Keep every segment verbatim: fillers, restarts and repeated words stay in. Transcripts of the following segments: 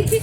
Oi.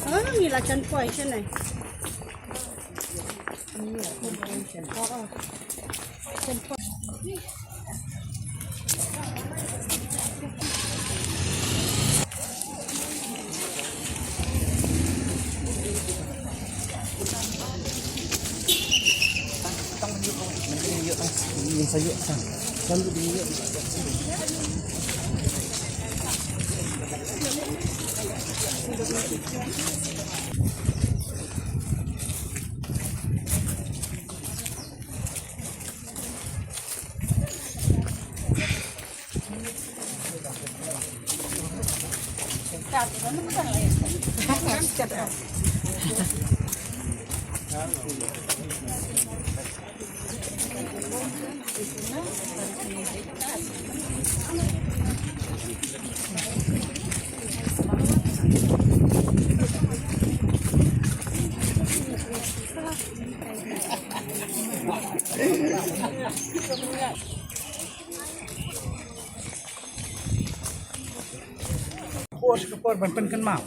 Oh, ngi la chan poi chan ai. Por sha ka por ban pynkynmaw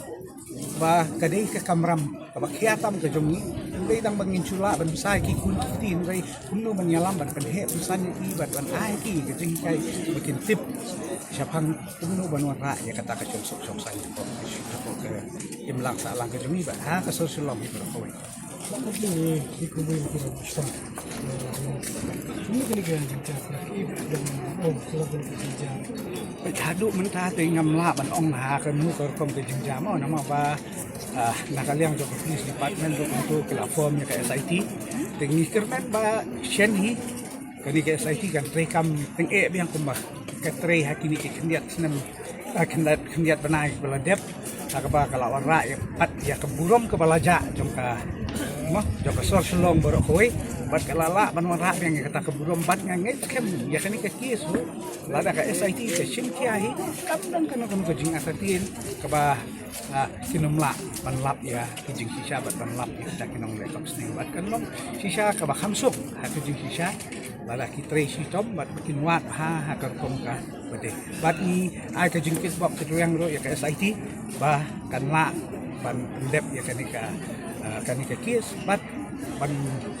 ba ka dei ka kamram kaba khia tam ka jong ngi. Dei tang ba ngin shu lah ban bsa ïa ki khun ki kti, hynrei kumno ban ïalam ban pynheh pynsan ïa ki bad ban ai ïa ki ka jinghikai ba kin tip shaphang kumno ban wanrah ïa kata ka shongsuk shongsaiñ hapoh ka imlang sahlang ka jong ngi bad ha ka sor Shillong hi baroh kawei. Peit, haduh mynta te ngam lah ban ong ha kano ka rukom ka jingjia mo, namar ba, ah, na ka liang jong ka police department ruh kumto ki la form ïa ka S I T. Te ngi kyrmen ba shen hi kane ka S I T kan trei kam tyngeh biang kumba ka trei ha kine ki khyndiat snem, ah, khyndiat, khyndiat bnai ba la dep, ha kaba ka la wanrah ïa pat ïa ka burom kaba la jah jong ka, mo, jong ka sor Shillong baroh kawei. Bad ka la lah ban wanrah biang ïa kata ka burom bad nga ngeit skhem ïa kane ka case ruh lada ka S I T ka shim khia hi, kam don kano kano ka jingartatien kaba, ah, kin ym lah ban lap ïa ki jingshisha bad ban lap ïa kita ki nongleh kam sniew. Bad kan long shisha kaba kham suk ha ki jingshisha lada ki trei shitom bad ba kin wad ha, ha ka rukom kaba dei. Bad ngi ai ka jingkitbok kyrduh ruh ïa ka S I T ba kan lah ban pyndep ïa kane ka, ah, kane ka case bad ban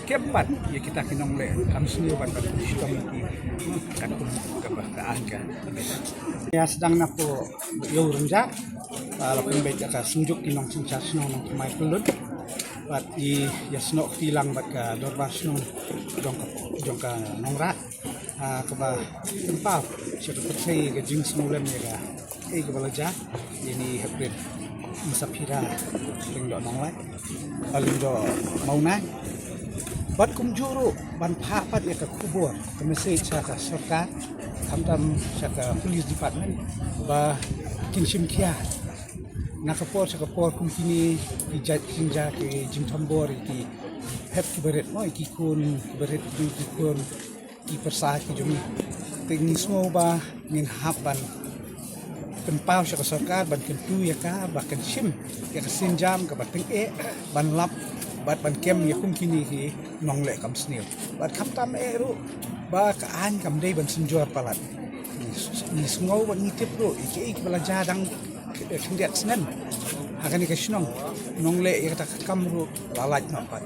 kem bad ïa kita ki nongleh kam sniew bad ban shitom ïa ki, kan kum kaba ka aiñ ka. Ïa sdang na pdeng ïew Rynjah, ah, la pynbeit ïa ka Synjuk ki Nongsynshar Shnong Nongthymmai Pyllun bad i ïasnoh kti lang bad ka Dorbar Shnong jong ka, jong ka Nongrah, ah, kaba pynpaw sha ka pyrthei ka jingsngewlem ïa ka, eh, kaba la jia ïa i Heprit Msaphira Lyngdoh Nonglait, ah, Lyngdoh Mawnai. Bad kumjuh ruh ban phah pat ïa ka khubor, ka message sha ka sorkar, khamtam sha ka police department ba kin shim khia. Na ka por sha ka por kum kine ki jait jingjia ki jingthombor ïa ki hep ki barit mo, ïa ki khun ki barit, ki khun ki pyrsa ki jong ngi. Te ngi sngew ba ngin hap ban pynpaw sha ka sorkar ban kyntu ïa ka ba kan shim ïa ka sienjam kaba tyngeh ban lap bad ban kem ïa kum kine ki nongleh kam sniew. Bad khamtam eh ruh ba ka aiñ kam dei ban synjor palat. Ngi, ngi sngew bad ngi tip ruh ïa kiei kiba la jia dang khyndiat snem ha kane ka shnong, nongleh ïa kata ka kam ruh la lait noh pat.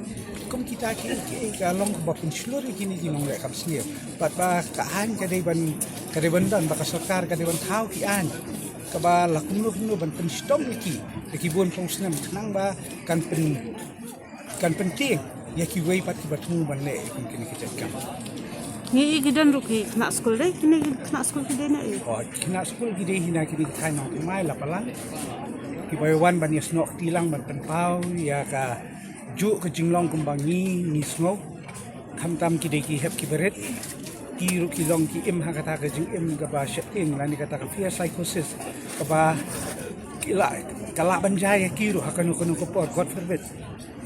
Kum kita kiei kiei ka long kaba pynshlur ïa kine ki nongleh kam sniew. Bad ba ka aiñ ka dei ban, ka dei ban don, ba ka sorkar ka dei ban thaw ki aiñ kaba la kumno kumno ban pynshitom ïa ki da ki bun phew snem khnang ba kan pyn, kan pyntieng ïa kiwei pat kiba thmu ban leh kum kine ki jait kam. Ngi i ki don ruh ki khynnah skul dei, kine ki khynnah skul ki dei na i. Oh, khynnah skul ki dei hi na kine ki thain nongthymmai la palang. Kiba wan ban ïasnoh kti lang ban pynpaw ïa ka juh ka jinglong kumba ngi ngi sngew. Khamtam ki dei ki hep kiba rit. Ki ruh ki long ki im ha kata ka jingim kaba sheptieng lane kata ka fear psychosis kaba ki la, ka lah ban jia ïa ki ruh ha kano kano ka por, God forbid.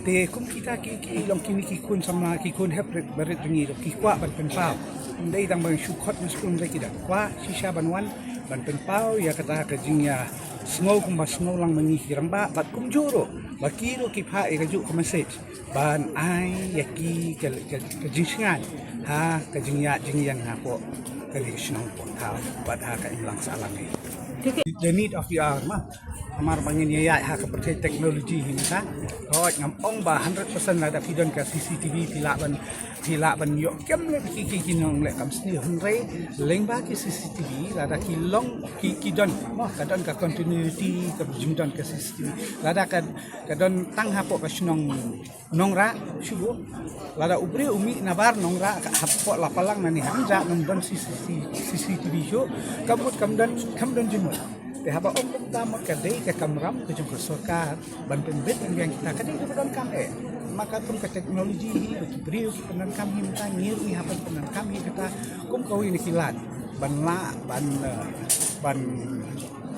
Te kum kita ki, ki long kine ki khun samla, ki khun hep rit ba rit jong ngi ruh ki kwah ban pynpaw. Ym dei tang ban shu khot na skul, ym dei, ki da kwah shisha ban wan ban pynpaw ïa kata ka jingïasngew kumba sngew lang ma ngi ki rangbah bad kumjuh ruh ba ki ruh ki phah ïa kajuh ka message ban ai ïa ki ka, ka, ka jingshngaiñ ha ka jingïaid jingïeng hapoh kane ka shnong Pongthaw bad ha ka imlang sahlang hi. The need of the hour ma. Namar ba ngin ïaid ha ka pyrthei technology hi mynta. Hooid, ngam ong ba hundred percent lada phi don ka C C T V phi lah ban, phi lah ban ïoh kem leh ki, ki, ki nongleh kam sniew, hynrei lyngba ki C C T V lada ki long ki, ki don, mo, ka don ka continuity ka jingdon ka C C T V. Lada ka, ka don tang hapoh ka shnong Nongrah shuh. Lada u briew u mih na bar Nongrah ka hapoh Lapalang nane, ham ja nang don C C, C C T V shuh. Ka mut kam don, kam don jingmut. Te haba ong kumta, mut ka dei ka kamram ka jong ka sorkar ban pynbit pynbiang kita, ka dei kaba donkam eh. Ma katkum ka technology hi, ki briew ki pyndonkam hi mynta, ngi ruh ngi hap ban pyndonkam hi kita kum kawei na ki lad ban lah ban, eh, ban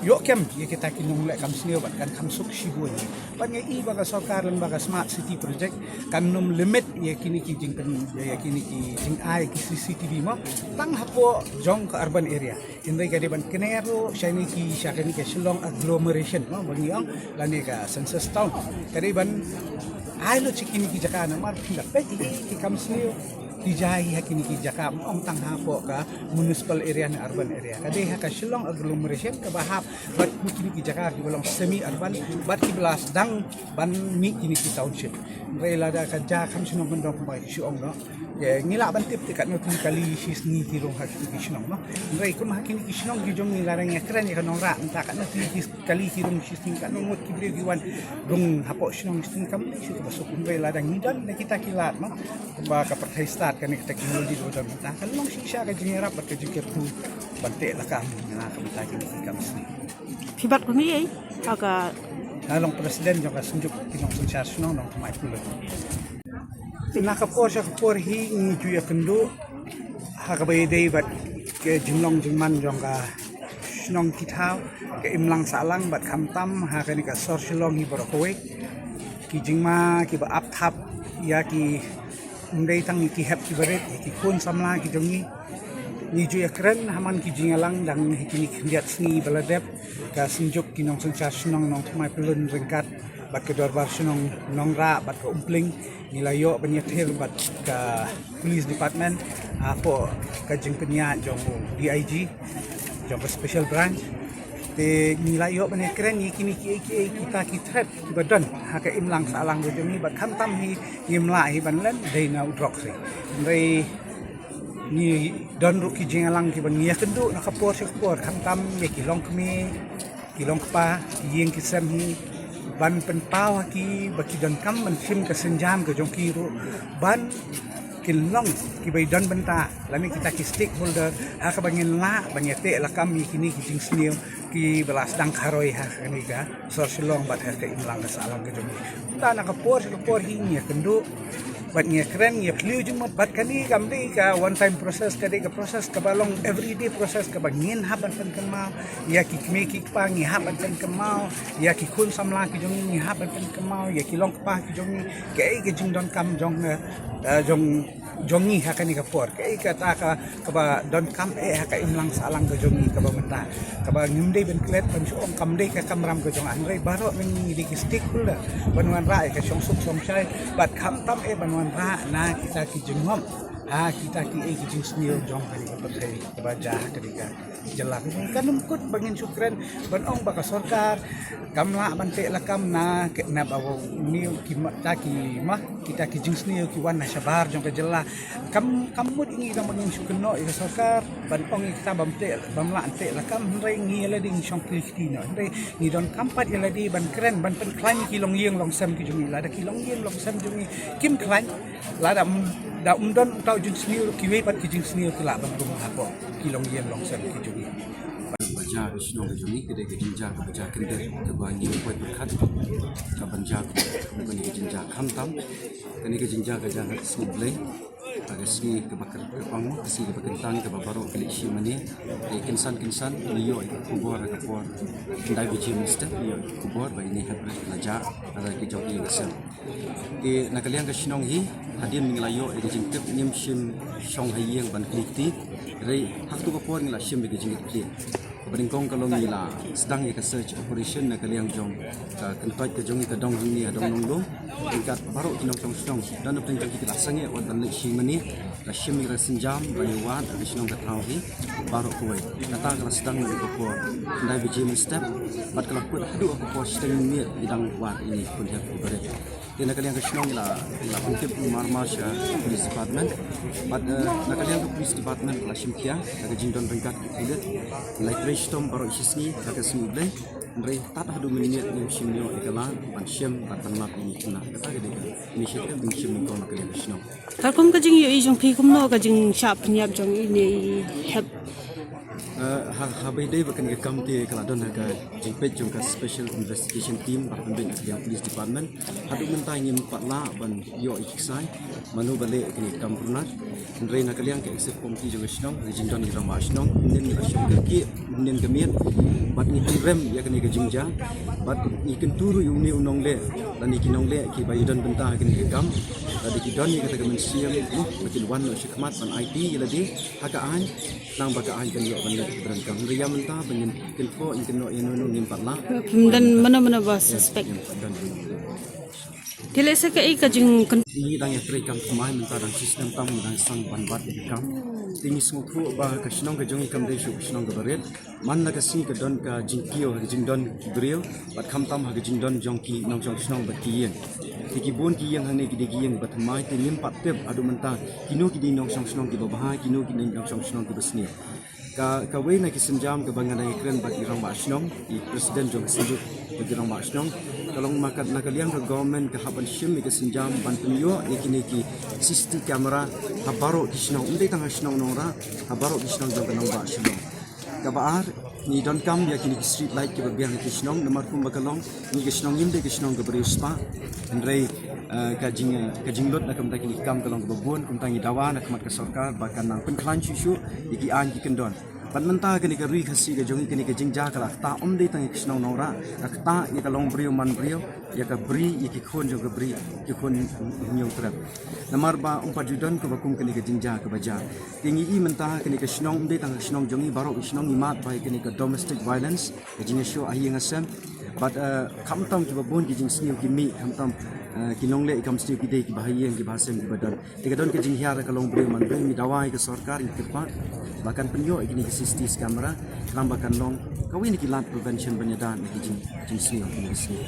ïoh kem ïa kita ki nongleh kam sniew bad kan kham suk shibun. Bad ngi i ba ka sorkar lem ba ka Smart City Project kan nym limit ïa kine ki jingpyn, ïa kine ki jingai ki C C T V mo tang hapoh jong ka urban area. Hynrei ka dei ban kner ruh sha kine ki, sha kine ki Shillong agglomeration mo ba ngi ong, lane ka census town. Ka dei ban ai lut sha kine ki jaka namar phi da peit ki kam sniew ki jia hi ha kine ki jaka, ym ong tang hapoh ka municipal area ne urban area. Ka dei ha ka Shillong agglomeration kaba hap bad kine ki jaka kiba long semi urban bad kiba la sdang ban mih kine ki township. Hynrei lada ka jia kham shnong kyndong kumba shu ong noh, ngi lah ban tip te katno tylli kali shi sngi ki rung ha kine ki shnong noh. Hynrei kum ha kine ki shnong ki jong ngi lada ngi kren ïa ka Nongrah mynta, katno tylli ki kali ki rung shi sngi, katno ngut ki briew ki wan rung hapoh shnong shi sngi, kam dei shuh kaba suk. Hynrei lada ngi don na kita ki lad noh, kumba ka pyrthei stad kane ka technology kaba don mynta, kan long shisha ka jingïarap bad ka jingkyrkhu ban teh lakam na ka bynta kine ki kam sniew. Phi bat kumne ei ha ka, nga long president jong ka Synjuk ki Nongsynshar Shnong Nongthymmai Pyllun. Na ka por sha ka por hi ngi ju ïakynduh ha kaba ïadei bad ka jinglong jingman jong ka shnong ki thaw, ka imlang sahlang bad khamtam ha kane ka sor Shillong hi baroh kawei. Ki jingma kiba ap thap ïa ki, ym dei tang ïa ki hep kiba rit, ïa ki khun samla ki jong ngi. Ngi ju ïakren ha man ki jingïalang dang ha kine ki khyndiat sngi ba la dep, ka Synjuk ki Nongsynshar Shnong Nongthymmai Pyllun ryngkat bad ka Dorbar Shnong Nongrah bad ka Umpling, ngi la ïoh ban ïathir bad ka Police Department hapoh ka jingpynïaid jong u D I G jong ka Special Branch. Te ngi la ïoh ban ïakren ïa kine kiei kiei kita ki threat kiba don ha ka imlang sahlang ka jong ngi bad khamtam hi ngim lah hi ban len dei na u drugs hi. Hynrei ngi don ruh ki jingïalang kiba ngi ïakynduh na ka por sha ka por, khamtam ïa ki longkmie, ki longkpa, ki ïing ki sem hi, ban pynpaw ha ki ba ki donkam ban shim ka sienjam ka jong ki ruh ban kin long kiba ïadon bynta lane kita ki stakeholder ha kaba ngin lah ban ïateh lakam ïa kine ki jingsniew kiba la sdang kharoi ha kane ka sor Shillong bad ha ka imlang ka sahlang ka jong ngi. Kumta na ka por sha ka por hi ngi ïakynduh bad ngi ïakren, ngi ïakhliew jingmut, bad kane kam dei ka one time process, ka dei ka process kaba long everyday process kaba ngin hap ban pynkynmaw ïa ki kmie ki kpa, ngi hap ban pynkynmaw ïa ki khun samla ki jong ngi, ngi hap ban pynkynmaw ïa ki longkpa ki jong ngi kaei ka jingdonkam jong, eh, jong, jong ngi ha kane ka por, kaei kata ka kaba donkam eh ha ka imlang sahlang ka jong ngi kaba mynta, kaba ngim dei ban klet ban shu ong kam dei ka kamram ka jong nga, hynrei baroh ngi dei ki stakeholder ban wanrah ïa ka shongsuk shongshai bad khamtam eh ban wanrah na kita ki jingngop ha kita kiei ki jingsniew jong kane ka pyrthei kaba jia ha kane ka Jylla ka jong ngi, kan ym kut ba ngin shu kren ban ong ba ka sorkar kam lah ban teh lakam na ki, na ba u ni ki ma, ta ki ma, kita ki jingsniew ki wan na shabar jong ka jylla. Kam, kam mut ngi dang ba ngin shu kynnoh ïa ka sorkar ban ong ïa kita bym teh, bym lah teh lakam, hynrei ngi ïa lade ngi shong kli kti noh. Hynrei ngi donkam pat ïa lade ban kren ban pynkhlaiñ ki longïing longsem ki jong ngi. Lada ki longïing longsem jong ngi kim khlaiñ, lada um, da um don uta u jingsniew, kiwei pat ki jingsniew ki lah ban rung hapoh ki longïing longsem ki jong ngi. Ba jia ka shnong ka jong ngi ka dei ka jingjia kaba jia kyndit kaba ngi poi pyrkhat ka ban jia kaba ngi ka jingjia khamtam. Kane ka jingjia ka jia ha ka sngi Blei, ha ka sngi kaba kyrpang, ka sngi kaba kyntang kaba baroh ki leit shim mane. Te kynsan kynsan ngi ïoh ïa ka khubor ha ka por khyndai baje mynstep, ngi ïoh ïa ka khubor ba ine hynrei la jia ha ki jong ki ïing ki sem. Te na ka liang ka shnong hi, hadien ngi la ïoh ïa ka jingtip ngim shym shong ha ïing ban kli kti. Hynrei ha kato ka por ngi la shim ïa ka jingkit khlieh. Kaba nyngkong ka long ngi la sdang ïa ka search operation na ka liang jong ka kyntoit ka jong ngi ka dong hangne ha Dong Nonglum. Ryngkat baroh ki nongshong shnong, don na pdeng jong ki ki la sangeh wat ban leit shim mane. La shim ïa ka synjam ban ïa wad ha ka shnong ka thaw hi baroh kawei. Kata ka la sdang na ka por khyndai baje mynstep bad ka la kut haduh ka por shiteng miet ngi dang wad ine ki khun hep ki barit. Te na ka liang ka shnong la, la pyntip marmar sha police department. Bad, eh, na ka liang ka police department la shim khia da ka jingdon ryngkat ki pulit. La trei shitom baroh shi sngi ha ka sngi Blei. Hynrei tad haduh mynmiet ngim shym ïoh ïa ka lad ban shim bad ban lap ïa kine ki khynnah. Kata ka dei ka initiative ban shim nyngkong na ka liang ka shnong. Katkum ka jingïohi jong phi, kumno ka jingshah pynïap jong ine i hep? Eh, ha, haba ïadei bad kane ka kam te ka la don ha ka jingpeit jong ka Special Investigation Team bad pynbeit na ka liang Police Department. Haduh mynta ngim pat lah ban ïoh ïa ki ksai mano ba leh ïa kane ka kam brunat. Hynrei na ka liang ka Executive Committee jong ka shnong, ka jingdon ki rangbah shnong, ynnin ngi la shong kyrkieh, ynnin ka miet bad ngi pynrem ïa kane ka jingjia. Bad ngi kyntu ruh ïa une u nongleh lane ki nongleh kiba ïadon bynta ha kane ka kam. Lada ki don ïa kata ka mynsiem, noh, ba kin wan noh shakhmat ban aiti ïa lade ha ka aiñ, khnang ba ka aiñ kan ïoh ban leh ki donkam. Hynrei ïa mynta ba ngin kyntu, ngin kynnoh ïa uno uno ngim pat lah. Ym don mano mano ba suspect. Ngim pat don mano mano. Te lehse kaei ka jingkyn- Ngi dang ïa trei kam thymmai, mynta dang shi snem tam ngi dang sdang ban bat ïa ka kam. Te ngi sngewthuh ba ka shnong ka jong ngi kam dei shuh ka shnong kaba rit. Man la ka sngi ka don ka jingkiew ha ka jingdon ki briew bad khamtam ha ka jingdon jong ki nongshong shnong bad ki ïing. Te ki bun ki ïing hangne ki dei ki ïing ba thymmai, te ngim pat tip haduh mynta kino ki dei nongshong shnong kiba bha, kino ki dei nongshong shnong kiba sniew. Ka, kawei na ki sienjam kaba nga dang ïakren bad i rangbah shnong, i president jong ka synjuk bad i rangbah shnong, ka long ma ka, na ka liang ka government ka hap ban shim ïa ka sienjam ban pynïoh ïa kine ki C C T V camera ha baroh ki shnong, ym dei tang ha shnong Nongrah, ha baroh ki shnong jong ka nongbah shnong. Kaba ar, ngi donkam ïa kine ki street light kiba biang ha ki shnong, namar kumba ka long, ngi ka shnong ngim dei ka shnong kaba riewspah. Hynrei, eh, ka jing, eh, ka jinglut na ka bynta kine ki kam ka long kaba bun, kumta ngi dawa na khmat ka sorkar ba kan nang pynkhlaiñ shuh shuh ïa ki aiñ ki kyndon. Bad mynta kane ka ri Khasi ka jong ngi, kane ka jingjia ka la ktah ym dei tang ïa ka shnong Nongrah, ka ktah ïa ka long briew man briew, ïa ka bri, ïa ki khun jong ka bri, ki khun Hynñiewtrep. Namar ba ym pat ju don kaba kum kane ka jingjia kaba jia. Te ngi i mynta kane ka shnong ym dei tang ka shnong jong ngi, baroh ki shnong ngi mad ba ïa kane ka domestic violence, ka jingïashoh ha ïing ha sem. Bad, eh, khamtam kiba bun ki jingsniew ki mih, khamtam, eh, ki nongleh kam sniew ki dei kiba ha ïing, kiba ha sem, kiba don. Te ka don ka jinghiar ka long briew man briew, ngi dawa ïa ka sorkar, ngi kyrpad ba kan pynïoh ïa kine ki C C T V camera, khnang ba kan long kawei na ki lad prevention ban ïada na ki jing, jingsniew, kine ki sniew.